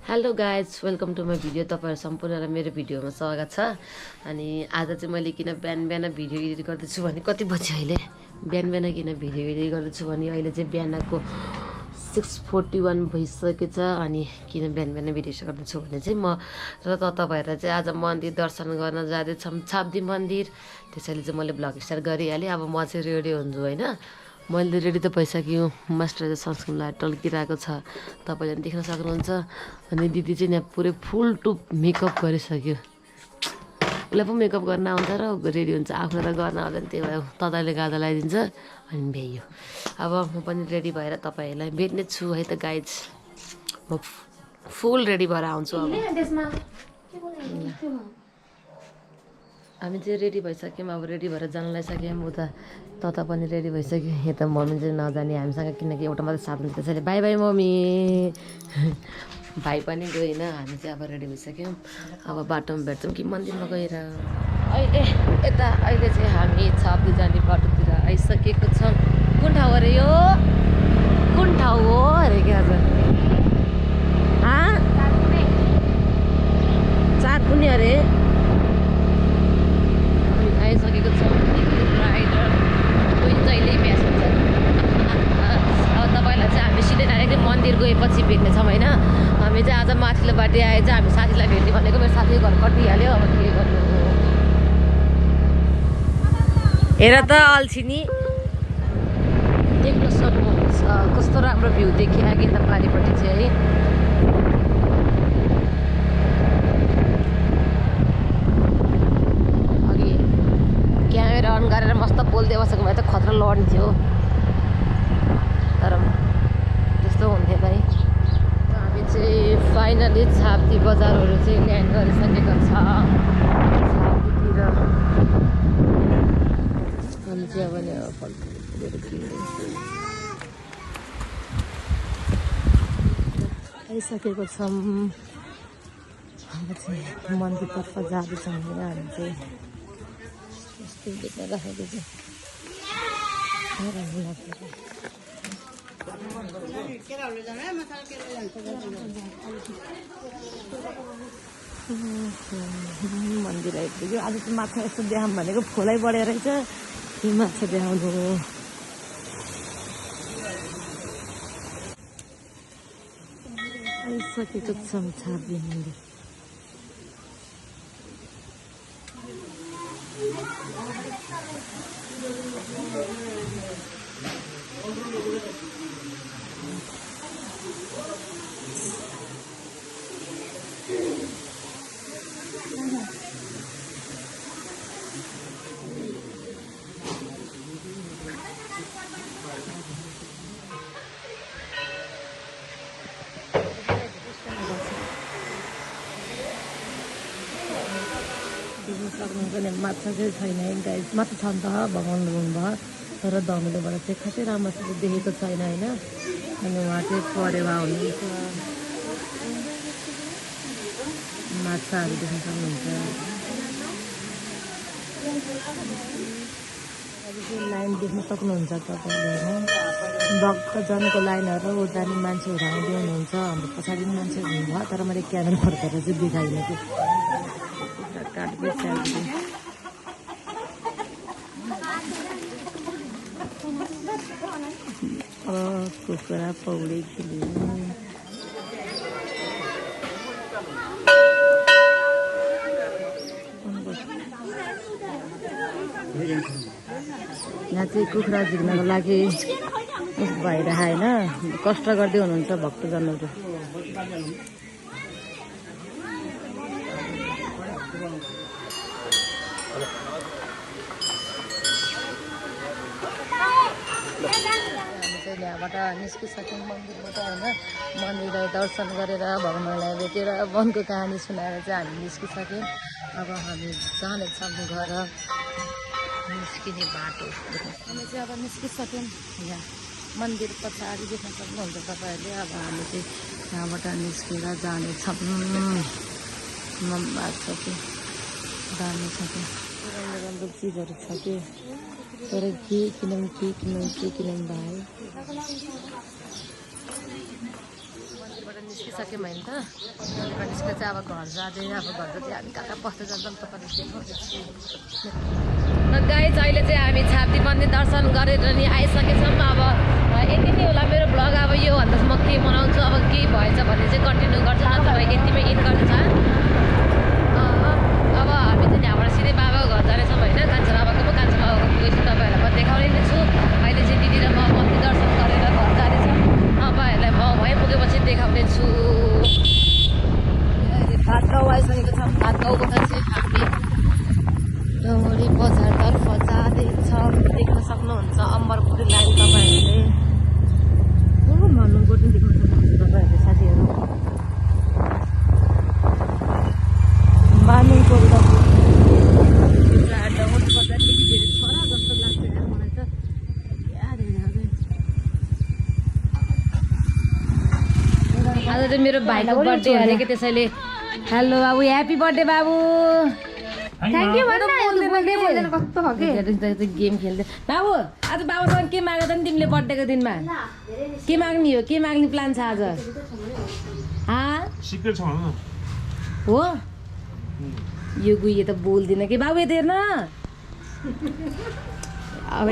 Hello guys welcome to my video. तपाईँहरू सम्पूर्णलाई मेरो भिडियोमा स्वागत छ। अनि आज चाहिँ मैले किन बिहान भिडियो एडिट गर्दैछु भने कति बजी अहिले बिहान किन भिडियो एडिट गर्दैछु भने अहिले चाहिँ बिहानको 6:41 भइसकेको छ। अनि किन बिहान भिडियो गर्दैछु भने चाहिँ म र तपाईँहरूलाई चाहिँ आज मन्दिर दर्शन गर्न जाँदैछौँ, छाब्दी मन्दिर। त्यसैले चाहिँ मैले भ्लग स्टार्ट गरिहालेँ। अब म चाहिँ रेडी हुन्छु होइन। मैले रेडी त भइसक्यो, मास्टर चाहिँ सनस्क्रिन लगाएर टल्किरहेको छ, तपाईँले देख्न सक्नुहुन्छ। अनि दिदी चाहिँ यहाँ पुरै फुल टुप मेकअप गरिसक्यो। उसलाई पो मेकअप गर्न आउँछ र रेडी हुन्छ, आफूलाई त गर्न आउँदैन, त्यही भएर तताले गादा लगाइदिन्छ अनि भ्याइयो। अब म पनि रेडी भएर तपाईँहरूलाई भेट्ने छु है त गाइज। म फुल रेडी भएर आउँछु। अब हामी चाहिँ रेडी भइसक्यौँ, अब रेडी भएर जान लागिसक्यौँ। उता तता पनि रेडी भइसक्यो। यहाँ त मम्मी चाहिँ नजाने हामीसँग, किनकि एउटा मात्रै साधन त्यसैले बाई बाई मम्मी। भाइ पनि गएन। हामी चाहिँ अब रेडी भइसक्यौँ। अब बाटोमा भेट्छौँ कि मन्दिरमा गएर। अहिले चाहिँ हामी छाब्दी जाने बाटोतिर आइसकेको छौँ। कुन ठाउँ अरे यो? कुन ठाउँ हो अरे क्या चारकुने अरे आइसकेको छ। राइडर जहिले भ्यास हुन्छ। अब तपाईँलाई चाहिँ हामी सिधै डाइरेक्टली मन्दिर गएपछि भेट्नेछौँ होइन। हामी चाहिँ आज माथिल्लो बाटो आए चाहिँ हामी साथीलाई भेट्ने भनेको, मेरो साथीको घर कटिहाल्यो। अब के गर्नु, हेर त अल्छिनी देख्न सक्नुहुन्छ कस्तो राम्रो भ्यू देखियो कि त पारिपट्टि चाहिँ है। क्यामेरा अन गरेर मस्त बोल्दै बसेको भए त खतरा लड्थ्यो, तर त्यस्तो हुन्थेन है। हामी चाहिँ फाइनली छाब्दी बजारहरू चाहिँ ल्यान्ड गरिसकेको छ। छाब्दीतिर हामी चाहिँ अब आइसकेको छौँ। अब चाहिँ मन्दिरतर्फ जाँदैछौँ होइन। हामी चाहिँ देख्न राखेको चाहिँ मन्दिर आइपुग्यो। आज चाहिँ माछा यस्तो देखाउँ भनेको खोलै बढेर रहेछ, यो माछा देखाउनु हो। आइसकेको छौँ छाब्दी मन्दिर। सक्नुहुन्छ माछा चाहिँ छैन है गाइस। माछा छ नि त, भगवान्ले भन्नुभयो, तर धमिलोबाट चाहिँ खासै राम्रोसँग देखेको छैन होइन। अनि उहाँ चाहिँ परेवा हुनुहुन्छ। माछाहरू देख्न सक्नुहुन्छ। लाइन देख्न सक्नुहुन्छ तपाईँले होइन। भक्तजनको लाइनहरू जाने मान्छेहरू आउँदै हुनुहुन्छ। हाम्रो पछाडि पनि मान्छेहरू हुनुभयो, तर मैले क्यामेरा फर्केर चाहिँ देखाइनँ कि काट्दै स्याहार्दै। कुखुरा पौडी खेल्यो। यहाँ चाहिँ कुखुरा झिक्नको लागि भइरह होइन, कष्ट गर्दै हुनुहुन्छ भक्तजनहरू। यहाँबाट निस्किसक्यौँ मन्दिरबाट होइन। मन्दिरलाई दर्शन गरेर भगवान्लाई भेटेर मनको कहानी सुनाएर चाहिँ हामी निस्किसक्यौँ। अब हामी जानेछौँ घर निस्किने बाटो। हामी चाहिँ अब निस्किसक्यौँ। यहाँ मन्दिर पछाडि देख्न सक्नुहुन्छ तपाईँहरूले। अब हामी चाहिँ यहाँबाट निस्केर जानेछौँ। बात छ कि दामी छ कि राम्रो राम्रो चिजहरू छ कि, तर के किनौँ भाइ। निस्किसक्यौँ होइन त निस्केर चाहिँ अब घर जाँदै अब घर जाँदै हामी कहाँ कहाँ बस्दै जान्छौँ तपाईँले देखाउँदैछु र गाइस अहिले चाहिँ हामी छाप्ती मन्दिर दर्शन गरेर नि आइसकेछौँ अब यति नै होला मेरो भ्लग अब योभन्दा म के बनाउँछु अब के भएछ भने चाहिँ कन्टिन्यू गर्छु नत्र यतिमै इन गर्नु छ अब हामी चाहिँ यहाँबाट सिधै बाबाको घर जानेछौँ होइन कान्छा बाबाको म कान्छा बाबाको पुगेछु तपाईँहरूलाई म देखाउने नै छु अहिले चाहिँ दिदी र म मन्दिर दर्शन गरेर घर जानेछौँ तपाईँहरूलाई म भइ पुगेपछि देखाउने छु भात गाउँ आइसकेको छ भात गाउँको चाहिँ हामी डौरी बजारतर्फ जाँदैछौँ देख्न सक्नुहुन्छ अम्बरपुरी लाइन तपाईँहरूले भन्नुको देख्न सक्नुहुन्छ तपाईँहरूले साथीहरू मानुङको डौरी बजार देखिदिएर छोरा जस्तो लाग्छ यार मलाई त आज चाहिँ मेरो भाइको बर्थडे अरे कि त्यसैले हेलो बाबु ह्याप्पी बर्थडे बाबु थ्याङ्क यू कस्तो गेम खेल्दै बाबु आज बाबुसँग के मागेको नि तिमीले बर्थडेको दिनमा के माग्ने हो के माग्ने प्लान छ आज हो यो गुइए त बोल्दिनँ कि बाबु यता हेर्न अब